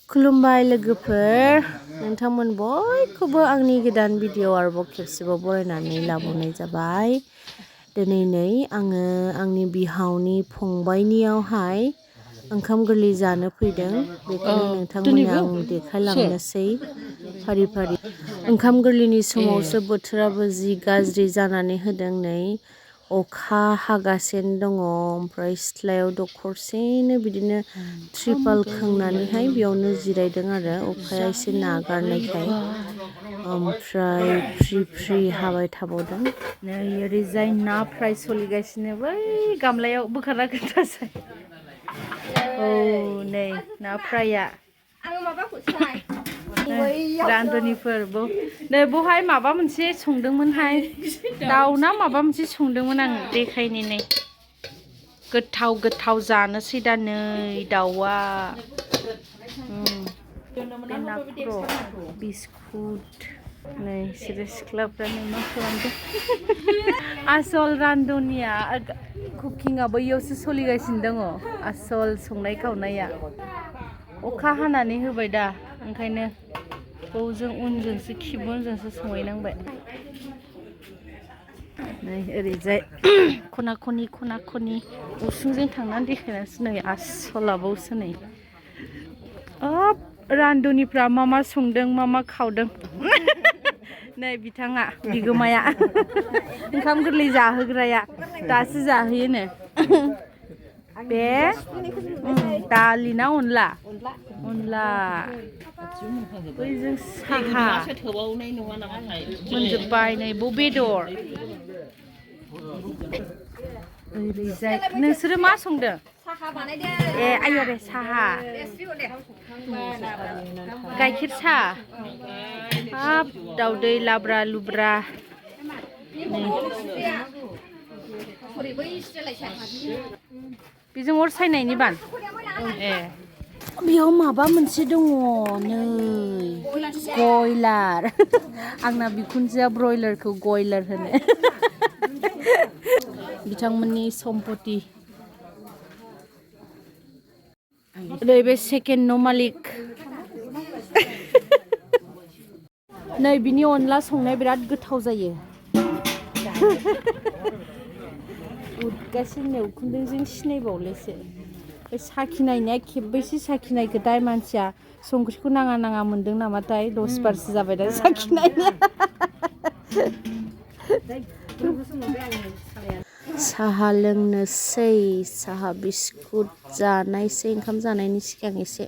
खुलुमबाय लोगोफोर नोंथांमोन बयखौबो आंनि गोदान भिडिअ आरोबाव खेबसेबाव बरायनानै लाबोनाय जाबाय। दिनै नै आङो आंनि बिहावनि फंबायनियावहाय ओंखाम गोरलै जानो फैदों। बेखौनो नोंथांमोननो आं देखायलांनोसै फारि फारि। ओंखाम गोरलैनि समावसो बोथोराबो जि गाज्रि जानानै होदों। नै अखा हागासिनो दङ, ओमफ्राय सिथ्लायाव दखरसेनो बिदिनो ट्रिपाल खोंनानैहाय बेयावनो जिरायदों आरो अखाया एसे नागारनायखाय। ओमफ्राय फ्रि फ्रि हाबाय थाबावदों। नै ओरैजाय ना फ्राय सोलिगासिनो बै गामलायाव बोखारना खोन्थासै। औ नै ना फ्राया रान्धनिफोर नै बहाय माबा मोनसे संदोंमोनहाय, दाउ ना माबा मोनसे संदोंमोन आं देखायनि। नै गोथाव गोथाव जानोसै दा नै दाउआ। बे ना खर' बिस्कुट नै बिसोरो सिख्लाफ्रानो मा खालामदों। आसल रान्धनिया कुकिंआ बैयावसो सोलिगासिनो दङ, आसल संनाय खावनाया। अखा हानानै होबाय दा, ओंखायनो बौजों उनजोंसो खिबु उनजोंसो संहैनांबाय। नै ओरैजाय खना खनि उसुंजों थांनानै देखायनानैसो नै आसलाबावसो नै रान्धनिफ्रा मा मा संदों मा मा खावदों। नै बिथाङा बिगोमाया ओंखाम गोरलै जाहोग्राया दासो जाहोयोनो। बे दालि ना अनला अनला बैजों साहा मोनजोब्बाय। नै बौ बेदर ओरैजाय नोंसोरो मा संदों? ए आय' दे साहा गाइखेर साहा हाब दाउदै लाब्रा लुब्रा। बेजों अर सायनायनि बान ए बेयाव माबा मोनसे दङ नै गयलार। आंना बिखुनजोआ ब्रयलारखौ गयलार होनो। बिथांमोननि सम्पति। नै बे सेकेन्ड न' मालिक। नै बिनि अनला संनाया बिराद गोथाव जायो। उदगासिनो उखुन्दैजों सिनायबावलायसो। बे साखिनायनाया खेबबैसो साखिनायखो थाय मानसिया संख्रिखौ नाङा मोन्दों नामाथाय 10 बारसो जाबाय दा साखिनायनाया। साहा लोंनोसै, साहा बिस्कुट जानायसै ओंखाम जानायनि सिगां एसे।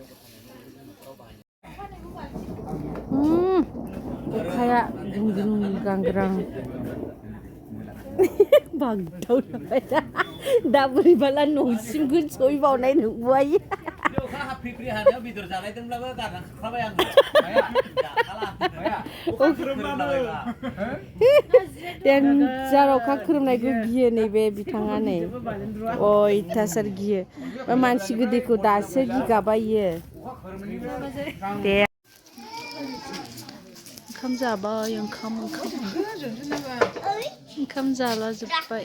अखाया गुंग्रुं गांग्रां बागदावलांबाय दा बोरैबाला न'सिमखौ सहैबावनाय नुबाय। बेदर जानायदोंब्लाबो गारना खारखाबाय आङो। देन्जार अखा खोरोमनायखौ गियो नैबे बिथाङा नै अयथासार गियो। मानसि गोदैखौ दासो गिगाबायो। दे ओंखाम जाबाय, ओंखाम जाला जोब्बाय।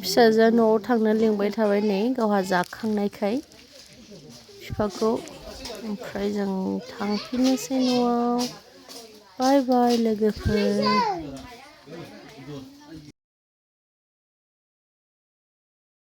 फिसाजोआ न'आव थांनो लिंबाय थाबाय नै गावहा जाखांनायखाय बिफाखौ। ओमफ्राय जों थांफिननोसै न'आव। बाय बाय लोगोफोर।